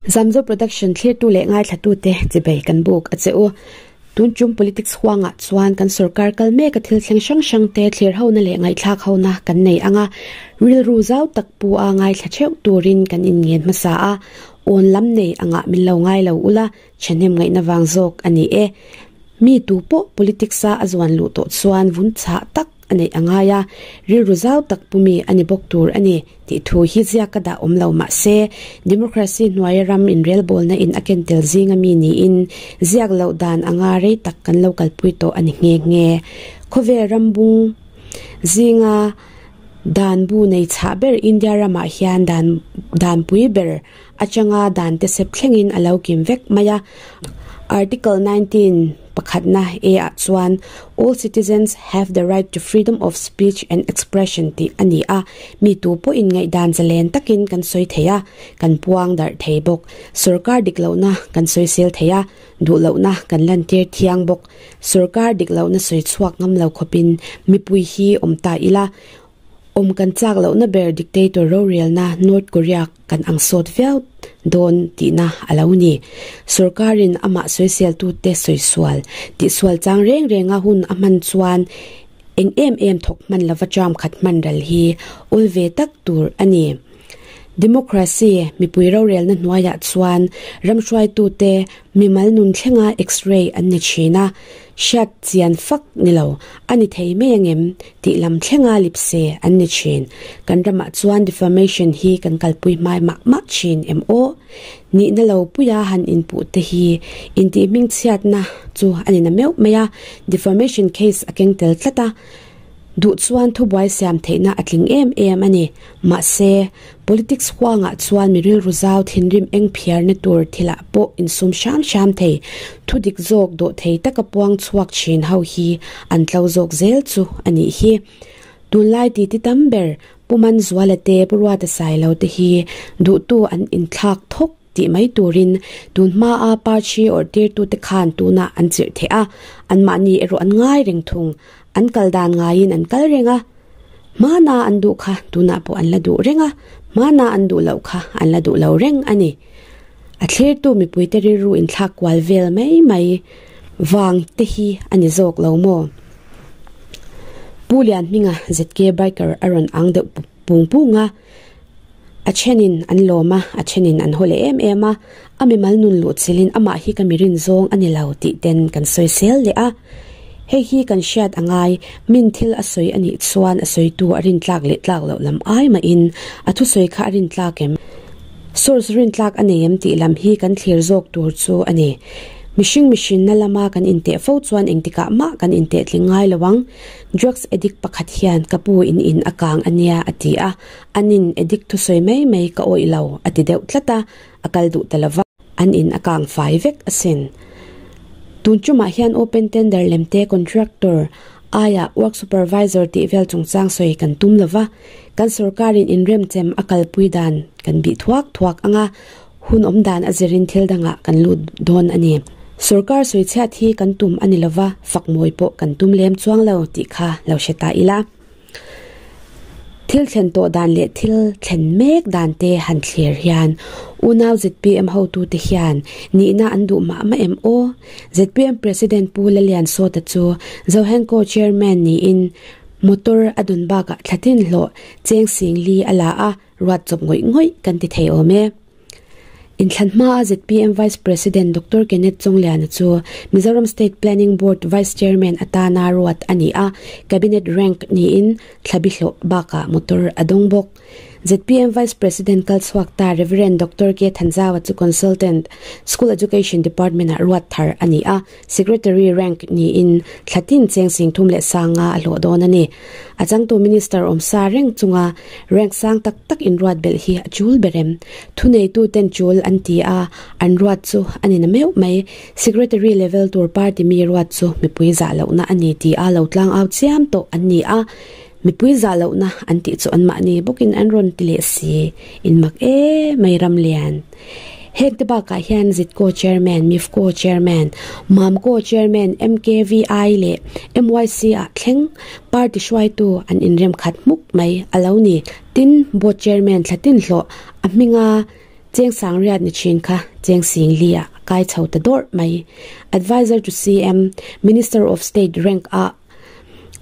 Zamzo Production thlirtu leh ngaithlatute chibei kan buk a che u. Tun tum politics huangah chuan kan sorkar kal mek a thil thleng hrang hrang te thlir hona leh ngaihthlak hona kan nei ang a, rilru zau tak pu a ngaithla theuh turin kan inngen hmasa a, awn lam nei angah min lo ngai lo ula, thahnem ngaihna vang zawk a ni e. Mi tu pawh politics a a zuan luh tawh chuan vun chhah tak a neih a ngai a, rilru zau tak pumi a ni bawk tur a ni tih thu hi ziak ka dah awm lo mah se, democracy hnuaia ram inrelbawlna in a ken tel zinga mi niin ziak loh dan anga rei tak kan lo kalpui tawh a ni nghe nghe. Khawvel ram bung zinga dan bu nei chhah ber India ramah hian dan danpui ber atanga dan te sep thlengin a lo kim vek mai a. Article 19 pakhatna A ah chuan All citizens have the right to freedom of speech and expression tih a ni a, mi tu pawhin ngaihdan zalen takin kan sawi thei a, kan puang darh thei bawk. Sorkar dik lohna kan sawisel thei a, duh lohna kan lantir thiang bawk. Sorkar dik lohna sawi chhuak ngam lo khawpin mipui hi awm ta ila, Awm kan chak lohna ber dictator rorelna North Korea kan ang sawt viau dawn tihna a lo ni. Sorkarin amah sawiseltute sawisual tihsual chang reng renga hun a hman chuan eng em em thawk hman lova term khat hman ral hi ul ve tak tur a ni. Democracy mipui rorelna hnuaiah chuan ramhruaitute mimal nun thlenga x-ray an ni thin a, Hriat chian fak ni lo, a ni thei mai angem tih lam thlenga lipse an ni thin. Kan ramah chuan defamation hi kan kalpui hmai mah mah thin em aw? Nihna lo puia han inpuh te hi intih hmingchhiatna chu a ni na meuh mai a, defamation case a keng tel tlat a. Duh chuan thubuai siam theihna a tling em em a ni. Mahse, politics huangah chuan mi rilru zau thinrim eng phiarna tur thilah pawh insum hram hram thei, thudik zawk dawh thei taka puang chhuak thin ho hi an tlo zawk zel chu a nih hi. Tunlai titi tam ber Pu Manzuala te Pu Ruata Sailo te hi duhtu an inthlak thawk tih mai turin tun hmaa parchi awrh tirtute khan tunah an chirh theh a, anmahni erawh an ngai reng thung. An kal dan ngaiin an kal reng a, hmana an duh kha tunah pawh an la duh reng a, hmana an duh loh kha an la duh lo reng a ni. A thlirtu mipuite rilru inthlak kual vel mai mai vang te hi a ni zawk lo maw? Pu Lianhminga ZK Biker a rawn ang deuh pung pung a. A thenin an lawm a, a thenin an haw leh em em a, a mimal nun luh chilhin amah hi ka mi rin zawng a ni lo tih ten kan sawi sel leh a. Hei hi kan hriat a ngai, min thil a sawi a nih chuan a sawitu a rin tlak leh tlak loh lam ai mahin a thusawi kha a rin tlak em? Source rin tlak a nei em tih lam hi kan thlir zawk tur chu a ni. Mihring mihrinna lama kan inteh fo chuan engtikah mah kan inteh tling ngai lo ang. Drugs addict pakhat hian ka pu in in a kang a nia a ti a, An in addict thusawi mai mai ka awih lo a ti deuh tlat a, a kal duh ta lova. An in a kang fai vek asin. Tun tumah hian open tender lemte contractor aia work supervisor tih vel chungchang sawi kan tum lova, kan sorkarin inremchem a kalpui dan kan bih thuak thuak anga hun awm dan a zirin thil dangah kan lut dawn a ni. Sorkar sawichhiat hi kan tum a ni lova, fakmawi pawh kan tum lem chuang lo tih kha lo hre ta ila. Thil thlen tawh dan leh thil thlen mek dan te han thlir hian unau zpm hotute hian nihna an duh mah mah em aw? Zpm President Pu Lalian Sawta chu Zohenco Chairman niin motor a dun bakah thlatin hlawh cheng sing li a la a, ruat chawp ngawih ngawih kan ti thei awm e. Inthlan hmaa zpm Vice President Doctor Kenneth Chawngliana chu Mizoram State Planning Board Vice Chairman atana ruat a ni a, Cabinet rank niin thlabi hlawh bakah motor a dawng bawk. Zpm Vice President kal chhuak ta Rev. Doctor K Thanzawa chu Consultant, School Education Department-ah ruat thar a ni a, Secretary rank niin thla tin cheng sing thum leh sanga a hlawh dawn a ni. A changtu Minister awm sa reng chunga rank sang tak tak inruat belh hi a chul ber em? Thuneitu ten chul an ti a, an ruat chu a ni na meuh mai. Secretary level tur party mi ruat chu mipui zah lohna a ni ti a lo tlang au chiam tawh an ni a, mipui zah lohna an tih chu anmahni bawkin an rawn ti leh si. Inmak e mai Ramlian. Heng te bakah hian Zitco Chairman, Mifco Chairman, Mamco Chairman, MKVI leh MYC ah thleng party hruaitu an inrem khat hmuk mai a lo ni. Tin, Board Chairman thla tin hlawh a hminga Cheng sangriat ni thin kha cheng singli ah a kai chho ta dawrh mai. Adviser to CM, Minister of State rank ah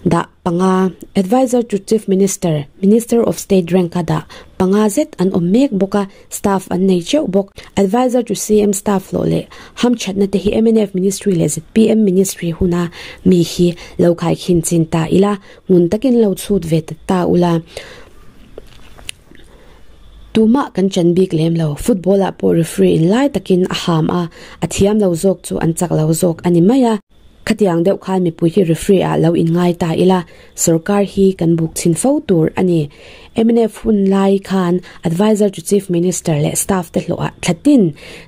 dah panga, Adviser to Chief Minister, Minister of State rank a dah panga zet an awm mek bawk a, staff an nei teuh bawk. Adviser to CM staff hlawh leh hamthatna te hi mnf Ministry leh zpm Ministry huna mi hi lo khaikhin chin ta ila, ngun takin lo chhut ve ta ta ula. Tumah kan chan bik lem lo, football ah pawh referee in lai takin a ham a, a thiam lo zawk chu an chak lo zawk a ni mai a. Khatiang deuh khan mipui hi referee ah lo inngai ta ila, sorkar hi kan buk chhin fo tur a ni. Mnf hun lai khan Adviser to Chief Minister leh staff te hlawh ah thlatin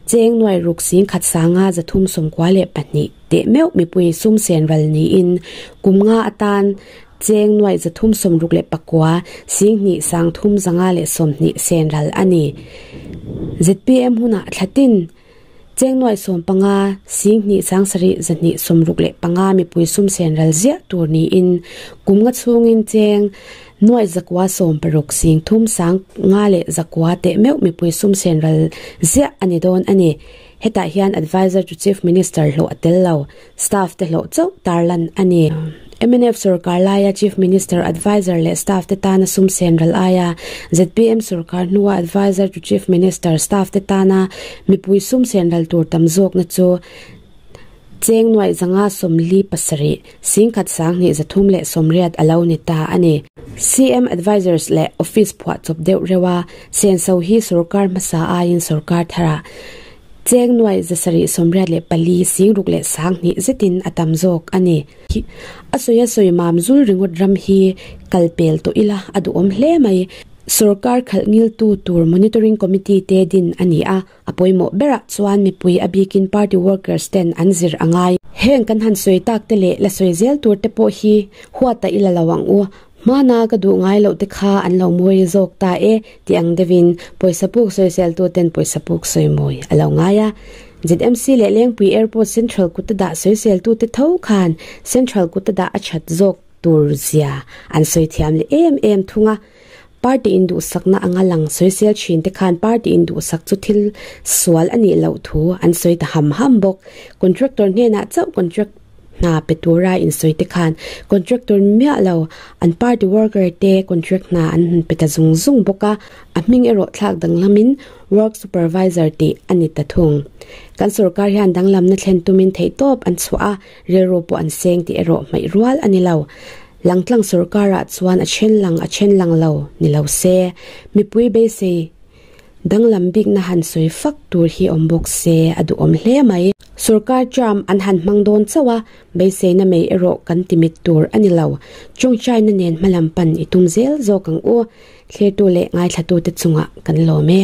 cheng nuai ruk sing khat sanga 394 teh meuh mipui sum sen ral niin kum nga atan Cheng nuaih 369 singhnih 320 sen ral a ni. Zpm hunah thlatin cheng nuaih 15 singhnih 7 265 mipui sum sen ral ziah tur niin kum nga chhungin cheng nuaih 960 singthum 509 teh meuh mipui sum sen ral ziah a ni dawn a ni. Hetah hian Adviser to Chief Minister hlawh a tel lo. Staff te hlawh chauh tarlan a ni. Mnf sorkar laia Chief Minister Adviser leh staff te tana sum sen ral aia zpm sorkar hnua Adviser to Chief Minister staff te tana mipui sum sen ral tur tam zawkna chu cheng nuaih 547 singkhat 2 380 a lo ni ta a ni. CM Advisers leh Office phuah chawp deuh reuha senso hi sorkar hmasa aiin sorkar tharah Cheng nuaih 784 singruk leh 2000 zetin a tam zawk a ni. A sawi a sawi mam zul ringawt ram hi kal pel tawh ila a duhawm hle mai. Sorkar khalh ngiltu tur Monitoring Committee te din a ni a, a pawimawh berah chuan mipui a bikin party workers ten an zir a ngai. Heng kan han sawi tak te leh la sawi zel tur te pawh hi huat a ila lo ang u. Hmana ka duh ngai loh te kha an lo mawi zawk ta e tih ang deuhin pawisa puk sawiseltu ten pawisa puk sawi mawi a lo ngai a. ZMC leh Lengpui Airport Central kuta dah sawiseltu te tho khan Central kuta dah a that zawk tur zia an sawi thiam leh em em thung a. Party in duhsakna anga lang sawisel thin te khan party in duhsak chu thil sual a nih loh thu an sawi ta ham ham bawk. Contractor hnenah chauh contract Hna pe tura insawi te khan contractor miah lo an party worker te contract hna an han pe ta zung zung bawk a, a hming erawh thlak danglamin work supervisor tih a ni ta thung. Kan sorkar hian danglamna thlen tumin theihtawp an chhuah a, rilru pawh an seng tih erawh hmaih rual a ni lo. Langtlang sorkarah chuan a then lang a then lang lo ni lo se, mipui beisei Danglam bikna han sawi fak tur hi awm bawk se a duhawm hle mai. Sorkar term an han hmang dawn chauh a, beiseina mai erawh kan timit tur a ni lo. Chawngchaina nen hmalam pan i tum zel zawk ang u. Thlirtu leh ngaithlatute chungah kan lawm e.